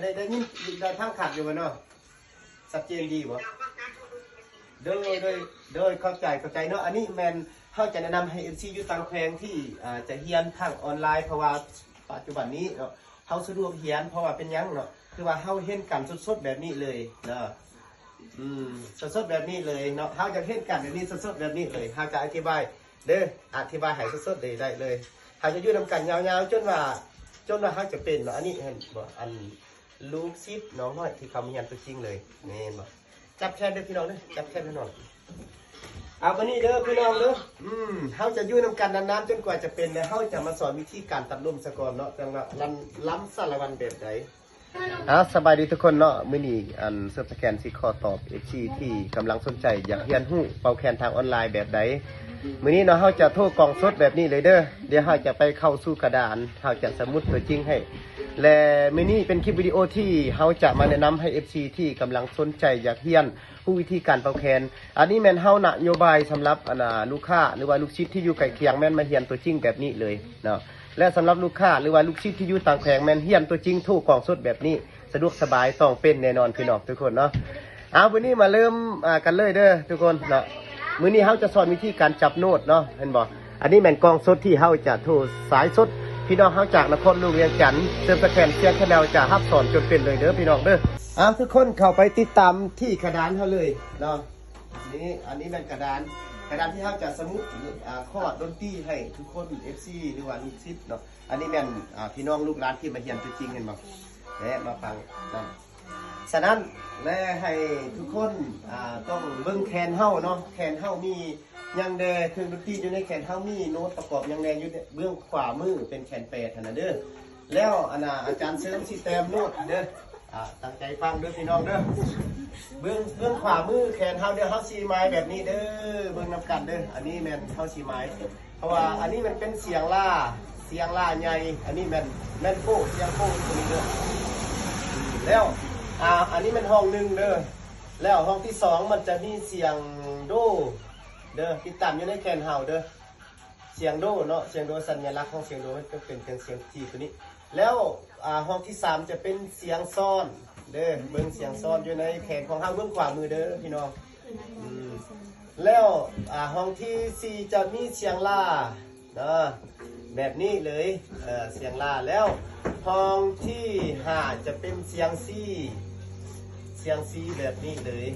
ໄດ້ ໄດ້ຍິນ ໄດ້ຟັງຄັກຢູ່ບໍ່ເນາະ? ຊັດເຈນດີບໍ່? ໂດຍ ໂດຍ ໂດຍ ຂອບໃຈ ຂອບໃຈເນາະ. ອັນນີ້ແມ່ນເຮົາຈະແນະນຳໃຫ້ເອັຟຊີຢູ່ຕ່າງແຂວງທີ່ ອ່າ ຈະຮຽນທາງອອນລາຍ ເພາະວ່າປັດຈຸບັນນີ້ເນາະ ເຮົາສະດວກຮຽນ ເພາະວ່າເປັນຫຍັງເນາະ ຄືວ່າເຮົາຮຽນກັນສົດໆແບບນີ້ເລີຍເນາະ. ອືມ ສົດໆແບບນີ້ເລີຍເນາະ ເຮົາຢາກເຫັນກັນແບບນີ້ ສົດໆແບບນີ້ເລີຍ ເຮົາຈະອະທິບາຍເດີ ອະທິບາຍໃຫ້ສົດໆເລີຍ ໄດ້ເລີຍ. ເຮົາຈະຢູ່ນຳກັນຍາວໆ ຈົນວ່າ ຈົນວ່າເຮົາຈະເປັນເນາະ. ອັນນີ້ເຫັນບໍ່ ອັນລູກສິດນ້ອງນ້ອຍທີ່ເຂົ້າມາຮຽນຕົວຈິງເລີຍ ແມ່ນບໍ່? ຈັບແຂນເດີພີ່ນ້ອງເດີ ຈັບແຂນພີ່ນ້ອງ. ເອົາ ບັດນີ້ເດີພີ່ນ້ອງເດີ ອືມ ເຮົາຈະຢູ່ນຳກັນນານໆ ຈົນກວ່າຈະເປັນ ແລະ ເຮົາຈະມາສອນວິທີການຕັດລົມສາກ່ອນເນາະ ຈັ່ງວ່າລຳ ລຳສາລະວັນແບບໃດ. ອ່າ ສະບາຍດີທຸກຄົນເນາະ ມື້ນີ້ອັນເສີບສະແກນຊິຂໍຕອບເອັຟຊີທີ່ກຳລັງສົນໃຈຢາກຮຽນຮູ້ເປົ່າແຄນທາງອອນລາຍແບບໃດ. ມື້ນີ້ເນາະ ເຮົາຈະໂທກອງສົດແບບນີ້ເລີຍເດີ ດຽວເຮົາຈະໄປເຂົ້າສູ່ກະດານ ເຮົາຈະສະໝຸດຕົວຈິງໃຫ້ ແລະ ມື້ນີ້ເປັນຄລິບວິດີໂອທີ່ເຮົາຈະມາແນະນຳໃຫ້ເອັຟຊີທີ່ກຳລັງສົນໃຈຢາກຮຽນຮູ້ວິທີການເປົ່າແຄນ. ອັນນີ້ແມ່ນເຮົານະໂຍບາຍສຳລັບ ອັນ ອ່າ ລູກຄ້າ ຫຼືວ່າລູກສິດທີ່ຢູ່ໃກ້ຄຽງ ແມ່ນມາຮຽນຕົວຈິງແບບນີ້ເລີຍເນາະ. ແລະ ສຳລັບລູກຄ້າ ຫຼືວ່າລູກສິດທີ່ຢູ່ຕ່າງແຂວງ ແມ່ນຮຽນຕົວຈິງໂທກອງສົດແບບນີ້ ສະດວກສະບາຍ ຕ້ອງເປັນແນ່ນອນພີ່ນ້ອງທຸກຄົນເນາະ. ເອົາ ມື້ນີ້ມາເລີ່ມ ອ່າ ກັນເລີຍເດີທຸກຄົນເນາະ. ມື້ນີ້ເຮົາຈະສອນວິທີການຈັບໂນ້ດເນາະ ເຫັນບໍ່? ອັນນີ້ແມ່ນກ້ອງສົດທີ່ເຮົາຈະໂທສາຍສົດ ພີ່ນ້ອງເຮົາຈາກນະຄອນຫຼວງວຽງຈັນ ເສີບສະແກນ Siang Channel ຈະຮັບສອນຈົນເປັນເລີຍເດີພີ່ນ້ອງເດີ. ເອົາ ທຸກຄົນເຂົ້າໄປຕິດຕາມທີ່ກະດານເຮົາເລີຍເນາະ. ນີ້ ອັນນີ້ແມ່ນກະດານ ກະດານທີ່ເຮົາຈະສະໝຸດ ອ່າ ຄອດດົນຕີໃຫ້ທຸກຄົນ ເອັຟຊີ ຫຼືວ່າລູກສິດເນາະ. ອັນນີ້ແມ່ນ ອ່າ ພີ່ນ້ອງລູກຫຼານທີ່ມາຮຽນຕົວຈິງ ເຫັນບໍ່ ແລະ ມາຟັງນຳ. ສະນັ້ນ ແລະ ໃຫ້ທຸກຄົນ ອ່າ ຕ້ອງເບິ່ງແຂນເຮົາເນາະ ແຂນເຮົາມີຫຍັງແດ່ ເຄື່ອງດົນຕີຢູ່ໃນແຂນເຮົາມີໂນ້ດປະກອບຫຍັງແດ່. ຢູ່ເບື້ອງຂວາມືເປັນແຂນແປດຫັ້ນນະເດີ. ແລ້ວ ອັນນ່າ ອາຈານເສີມຊິແຕ້ມໂນ້ດເດີ. ອ່າ ຕັ້ງໃຈຟັງເດີພີ່ນ້ອງເດີ. ເບື້ອງ ເບື້ອງຂວາມືແຂນເຮົາເດີ ເຮົາຊິໝາຍແບບນີ້ເດີ ເບິ່ງນຳກັນເດີ. ອັນນີ້ແມ່ນເຮົາຊິໝາຍ ເພາະວ່າອັນນີ້ມັນເປັນສຽງລາ ສຽງລາໃຫຍ່. ອັນນີ້ແມ່ນ ແມ່ນໂປ້ ສຽງໂປ້ຕົວນີ້ເດີ. ແລ້ວ ອ່າ ອັນນີ້ແມ່ນຫ້ອງໜຶ່ງເດີ. ແລ້ວຫ້ອງທີສອງມັນຈະມີສຽງໂດເດີ ຕິດຕາມຢູ່ໃນແຂນເຮົາເດີ. ສຽງໂດເນາະ ສຽງໂດ ສັນຍະລັກຂອງສຽງໂດມັນຈະເປັນ ເປັນສຽງຈີຕົວນີ້. ແລ້ວ ອ່າ ຫ້ອງທີສາມຈະເປັນສຽງຊອນເດີ ເບິ່ງສຽງຊອນຢູ່ໃນແຂນຂອງເຮົາເບື້ອງຂວາມືເດີພີ່ນ້ອງ. ອືມ ແລ້ວ ອ່າ ຫ້ອງທີສີ່ຈະມີສຽງລາເນາະ ແບບນີ້ເລີຍ ເອີ ສຽງລາ. ແລ້ວຫ້ອງທີຫ້າຈະເປັນສຽງຊີ ສຽງຊີແບບນີ້ເລີຍ.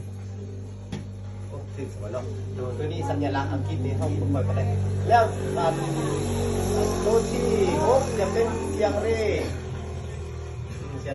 ໂອ້ ຖືກສະບັດເນາະ ໂຕ ໂຕນີ້ສັນຍະລັກອັງກິດນີ້ເຮົາບໍ່ຄ່ອຍປານໃດ. ແລ້ວ ອ່າ ໂຕທີຫົກຈະເປັນສຽງເຣ